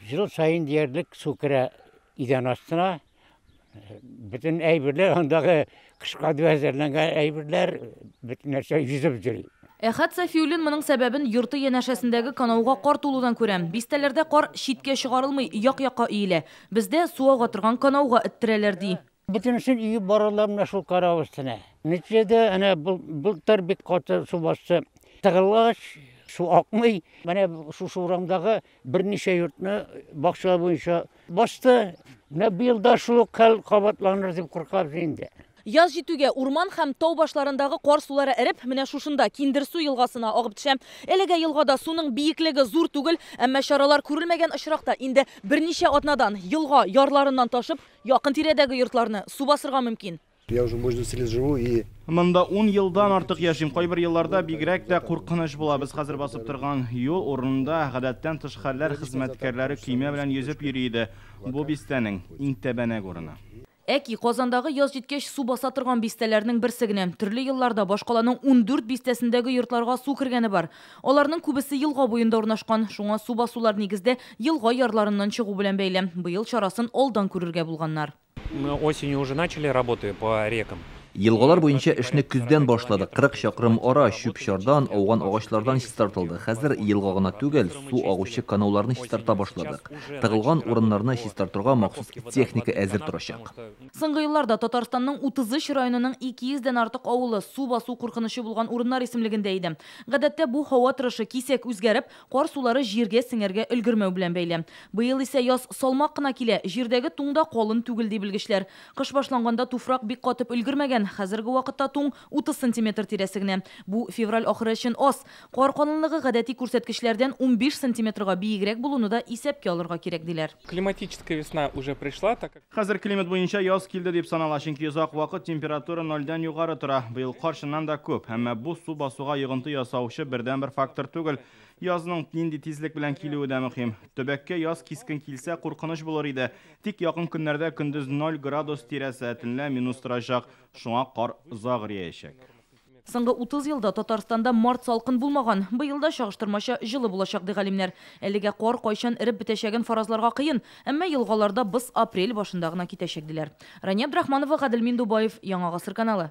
Ел саен диярлек су керә идән астына. Бөтен әйберләр, андагы кышка дип әзерләнгән әйберләр, бөтен нәрсә йөзеп йөри. Әхәт Сафиуллин моның сәбәбен йорты янәшәсендәге канауга кар тулудан күрә. Бистәләрдә кар читкә чыгарылмый, як-якка өелә. Бездә су ага торган канауга эттерәләр, ди. Бөтенесен өеп баралар менә шул канау өстенә. Нәтиҗәдә әнә былтыр бик каты су басты. Тыгылгач, су акмый. Менә шушы урамдагы берничә йортны бакча буенча басты. Менә быел да шул ук хәл кабатланыр дип куркабыз инде. Яз җитүгә урман һәм тау башларындагы кар сулары эреп, менә шушында Киндерсу елгасына агып төшә. Әлегә елгада суның биеклеге зур түгел, әмма чаралар күрелмәгән очракта инде берничә атнадан елга ярларыннан ташып, якын тирәдәге йортларны су басырга мөмкин. Я уже больше 10 лет живу и Монда 10 елдан артык яшим. Кайбер елларда бигрәк тә куркыныч була. Без хәзер басып торган юл урынында гадәттән тыш хәлләр хезмәткәрләре көймә белән йөзеп йөри иде. Бу бистәнең иң тәбәнәк урыны. Әки Казандагы яз җиткәч су баса торган бистәләрнең берсе генә. Төрле елларда башкаланың 14 бистәсендәге йортларга су кергәне бар. Аларның күбесе елга буенда урнашкан. Шуңа су басулар нигездә елга ярларыннан чыгу белән бәйле. Быел чарасын алдан күрергә булганнар. Мы осенью уже начали работы по рекам. Елгалар буенча эшне көздән башладык. 40 чакрым ара чүп-чардан, ауган агачлардан чистартылды. Хәзер елга гына түгел, су агучы канауларны чистарта башладык. Тыгылган урыннарны чистартырга махсус техника әзер торачак. Соңгы елларда Татарстанның 33 районының 200 дән артык авылы су басу куркынычы булган урыннар исемлегендә иде. Гадәттә бу һава торышы кисәк үзгәреп, кар сулары җиргә сеңәргә өлгермәү белән бәйле. Быел исә яз салмак кына килә, җирдәге туң да калын түгел ди белгечләр. Кыш башланганда туфрак бик катып өлгермәгән. Хәзерге вакытта туң 30 сантиметр тирәсе генә. Бу февраль ахыры өчен аз. Кар калынлыгы гадәти күрсәткечләрдән 15 сантиметрга биегрәк булуны да исәпкә алырга кирәк диләр. Климатическая весна уже пришла, так как Хәзер климат буенча яз килде дип санала, чөнки озак вакыт температура нольдән югары тора. Быел кар чыннан да күп, әмма бу су басуга йогынты ясаучы бердәнбер фактор түгел. Язның нинди тизлек белән килүе дә мөһим. Төбәккә яз кискен килсә куркыныч булыр иде. Тик якын көннәрдә көндез 0 градус тирәсе, төнлә минус торачак. Шуңа кар озак эриячәк. Соңгы 30 елда Татарстанда март салкын булмаган. Быел да чагыштырмача җылы булачак ди галимнәр. Әлегә кар кайчан эреп бетәчәген фаразларга кыен, әмма елгаларда боз апрель башында гына китәчәк диләр. Рания Абдрахманова, Гадел Миндубаев, Яңа Гасыр каналы.